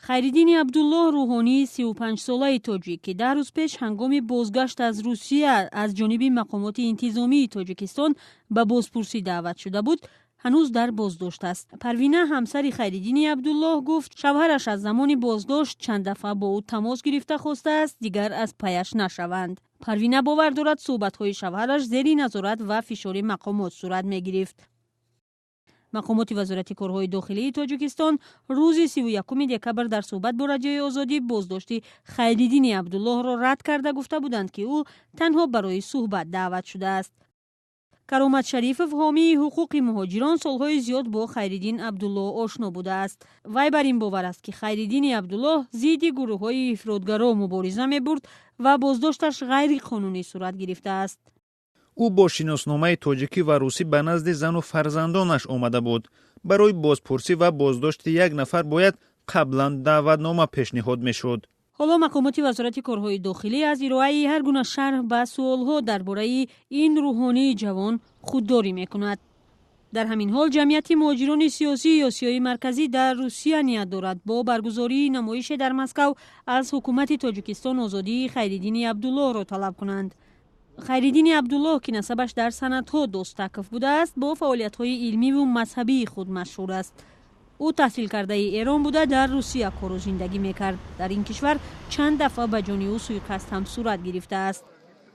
Хайриддини Абдуллоҳ, рӯҳонии 35-солаи тоҷик, ки 10 рӯз пеш ҳангоми бозгашт аз Русия аз ҷониби мақомоти интизомии Тоҷикистон ба бозпурсӣ даъват шуда буд, ҳанӯз дар боздошт аст. Парвина, ҳамсари Хайриддини Абдуллоҳ, гуфт, шавҳараш аз замони боздошт чанд дафъа бо ӯ тамос гирифта, хостааст, дигар аз паяш нашаванд. Парвина бовар дорад, суҳбатҳои шавҳараш зери назорат ва фишори мақомот сурат мегирифт. Мақомоти Вазорати корҳои дохилии Тоҷикистон рӯзи 31 декабр дар суҳбат бо Радиои Озодӣ боздошти Хайриддини Абдуллоҳро рад карда, гуфта буданд, ки ӯ танҳо барои суҳбат даъват шудааст. Каромат Шарифов, ҳомии ҳуқуқи муҳоҷирон, солҳои зиёд бо Хайриддин Абдуллоҳ ошно будааст. Вай бар ин бовар аст, ки Хайриддини Абдуллоҳ зидди гурӯҳҳои ифротгаро мубориза мебурд ва боздошташ ғайриқонунӣ сурат гирифтааст. Ӯ бо шиносномаи тоҷикӣ ва русӣ ба назди зану фарзандонаш омада буд. Барои бозпурсӣ ва боздошти як нафар бояд қаблан даъватнома пешниҳод мешуд. Ҳоло мақомоти Вазорати корҳои дохилӣ аз ироаи ҳар гуна шарҳ ба суолҳо дар бораи ин рӯҳонии ҷавон худдорӣ мекунад. Дар ҳамин ҳол, Ҷамъияти муҳоҷирони сиёсии Осиёи Марказӣ дар Русия ният дорад бо баргузории намоише дар Москав аз ҳукумати Тоҷикистон озодии Хайриддини Абдуллоҳро талаб кунанд. Хайриддини Абдуллоҳ, ки насабаш дар санадҳо Достаков будааст, бо фаъолиятҳои илмиву мазҳабии худ машҳур аст. Ӯ таҳсилкардаи Эрон буда, дар Русия кору зиндагӣ мекард. Дар ин кишвар чанд дафъа ба ҷони ӯ суиқасд ҳам сурат гирифтааст.